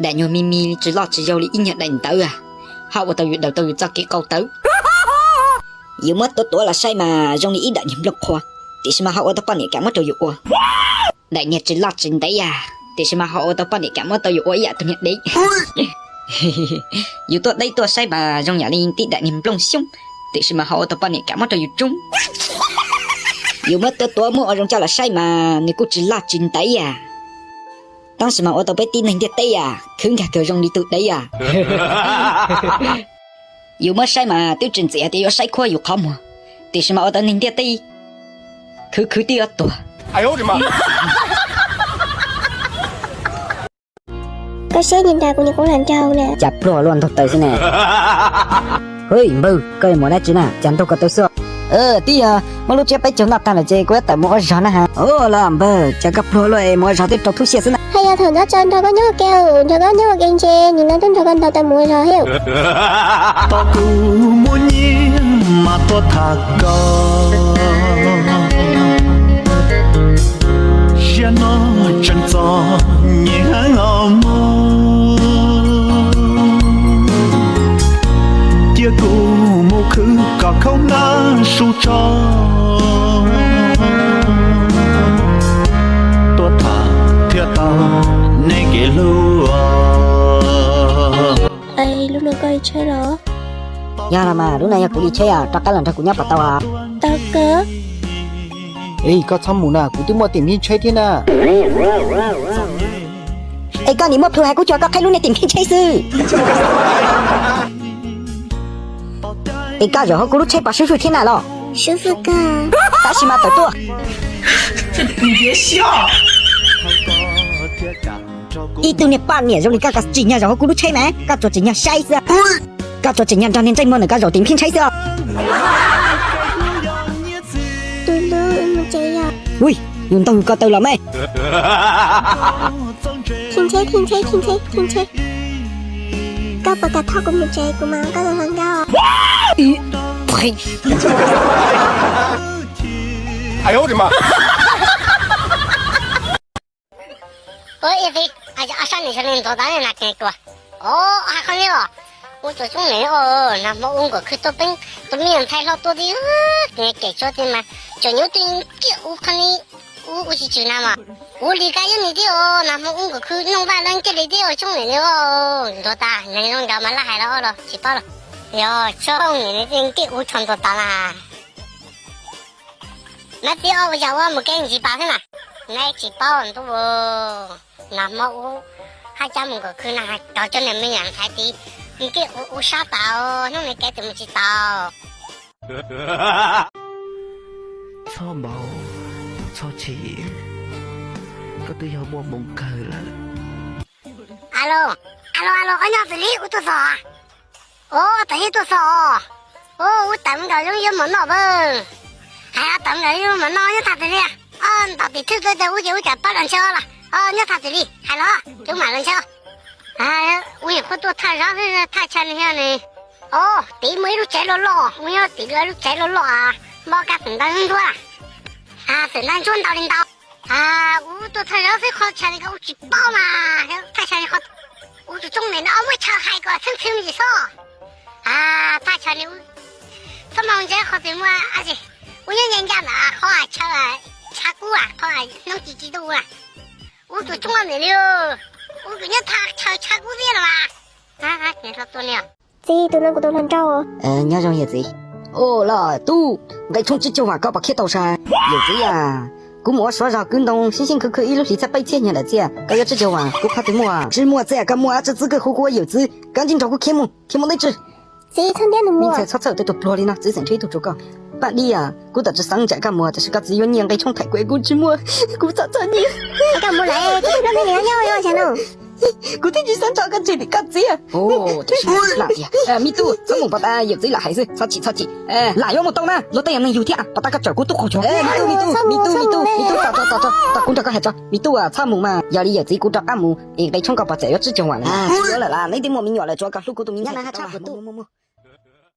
Daim nyuag me me tsis loj tsis yau li ib nyuag daim ntawv a, ho ua tau yus daws tau yus txoj kev qau tawv. Yus muab tuav tuav los saib mas zoo li ib daim niag nplooj qhuav, tiam sis mas ho ua tau poj niam kam muab rau yus ua. Daim niag tsis loj tsis ntev a, tiam sis mas ho ua tau poj niam kam muab tau yus ua ib yam tus niag dev. Yus tuaj deb tuaj saib mas zoo yam li tib daim niag nplooj xyoob, tiam sis mas ho ua tau poj niam kam muab rau yus tsoob. Yus muab tuav tuav muab ua zoo coj los saib mas nws kuj tsis loj tsis ntev a, tab sis mas ua tau peb tib neeg ntiaj teb a khwv nkag kawg zoo li tus dev a. Yus muab saib mas twb tsis ntxim hais tias yuav saib khuab yus qhov muag, tiam sis mas ua tau neeg ntiaj teb khwv khwv tib ob tuag. Koj saib ni nra kuv niag qub hluas nraug na. Cas pluag luaj ntug taws xwb ne. Hwj, npawg, koj yuav mus dab tsi na, cas nrog ko taw xwb? Tib yog muab lub tsiab peb caug noj tag lawm ces kuv yuav tawm mus ua zog na ha. Ua los npawg, cas koj pluag luaj es mus ua zog twb rau thub xiab xwb na. Haj yog thaum nyob tso nrog koj nyob ua ke, nrog koj nyob ua ke ntshe nim no twb nrog koj ntaus tau mus ua zog thiab. Tos kuv muaj nyiaj mas tuaj tham koj, siab no tseem txom nyem heev los mus, cia kuv mus khwv kom khaub nab su tso, tuaj tham thiaj tau nej kev hlub. Lub no koj li tsheb los? Yog los mas, lub no yog kuv li tsheb os, rov qab los nrog kuv nyob puas tau os? Tau kawg. Koj txhob mus na, kuv twb muaj tim nphib tsheb thiab na. Es koj nim muaj plhu hais kuv cuag koj qhib lub niag tim nphib tsheb xwb. Es koj zaum hauv kuv lub tsheb puas swb swb thiab na los? Swb swb kawg. Tab sis mas tawm tuaj. Ib tug niag poj niam zoo li koj, koj tsim nyog zaum hauv kuv lub tsheb mas koj tsuas tsim nyog saib xwb. Koj tsuas tsim nyog nrog niag ntsej muag ntawm koj zaum tim nphib tsheb xwb os. Ui, yus ntaug yus ko taw los me. Koj puas kam thauj kuv mus tsev, kuv mam koj los hluas nkauj. Ua ib txhij, ob sab nim xyov li ntxuav tas na, nas kis tuag. Os, hais qhov li os. Ub, tus tub nim, nag hmo ub nkawm khwb tuaj peeb, tus me nyuam ntxhais hlob tuaj tib, kem tsuav ti mas tseem nyuj twj kiaj ub qhov li, ub ua tsis tswm na mas. Ub li kab yuav nim tib os, nag hmo ub nkawm khwb nooj vaj lawv kiag li tib os, tsob nim li os, ntxuav tas, neeg zoo nraud mas laj hais los los tsis paub los. Yog tsob nim li tij nkeej ub tshua ntxuav tas na. Nab tib ob ua yam ua mus kev ntsis pas xwb na. Neb tsis paub ntuj, nag hmo ub haj cab mus nkawm khwb na, rau cov niag me nyuam ntxhais tid, nkeej ub ub sab tas, hnub no kev tus mus tsis tau. Txhob npau, txhob chim, koj twb yog muaj hmoo kawg lawm. Alo, alo, alo, koj nyob twg li, ub tuaj txog. Os, tam sim tuaj txog os. Os, ub tawm nkaus zoo yuav mov noj pab. Hais tawm nkaus yuav mov noj nyob thaj twg li? Os, ntaus tim thwj tuaj ub ces ub cas pab los ntshe os los. Os, nyob thaj twg li hais los, ces ub mam los ntshe. Ub nyuam qhuav tuaj thaj zov xwb, thaj chaw li thiab ne. Os, tim muaj ib lub tsev loj loj, mus nyob tim lub tsev loj loj, npab kab xwm ntag ntsuab. Xwm ntag ntsuab ntau li ntau. Ub tuaj thaj zov xwb, qhov chaw li ko ub tsis paub mas, thaj chaw li qhov ub tus tsob nim no muaj chaw hais kom txheeb txheeb me ntsis xwb. Thaj chaw li ub txhob mus ntsia qhov twg muaj, ub nyob ncaj ncaj ntawm qhov chaw tshav kub, qhov hnub ci ci tuaj ub. Ub tus tsob nim li, ub kuv nyob thaj chaw tshav kub thiab los mas. Txiv, tus no kuv tus hluas nraug. Nyob zoo yawm txiv. Os los tub, nqe tshoob tsib caug vam koj puas khiav tau sas? Yawm txiv a, kuv mus ua suav zog kwv ntoo sib sib khwv khwv ib lub hlis txog peb txhiab nyuag daim txiaj, koj yuav tsib caug vam kuv pab twg muaj? Tsis muaj txiaj, koj muaj dab tsi txwv kawg, hu kuv ua yawm txwv, koj ntsib nrog kuv khiav mus, khiav mus deb tsi. Txiv, txhob ntiab nws mus. Me ntxhais txhob txhawj tej tus pluag li no, txiv xeem nrhiav ib tug rau koj. Paj Dib a, kuv txawm tsis xav ntsam koj mus tiam sis koj txiv yuav nyiaj nqe tshoob thaim kuv, kuv tsis muaj, kuv txom txom nyem. Koj mus lawm, koj tus hluas nraug nim nyob ua cas no? Kuv twb tsis xav nrog koj ntsib li koj txiv. Tiam sis lam tias, me tub, txhob mus pov tas yawm txiv lam hais xwb, txhob chim txhob chim. Lam yuav mus tau na, luag tej yam neeg yug thiab, pov tas koj tsawm kuv tub qaug cuag. Me tub, me tub, me tub, me tub, tos kuv nrog koj hais tso, me tub, txhob mus mas, yog li yawm txiv kuv rov qab mus es nqe tshoob koj puas txawm yuav tsib caug vam lawm? Tsis yuav lawm las, neb twb muaj me nyuam lawm, tsuav koj hlub kuv tus me nyuam na.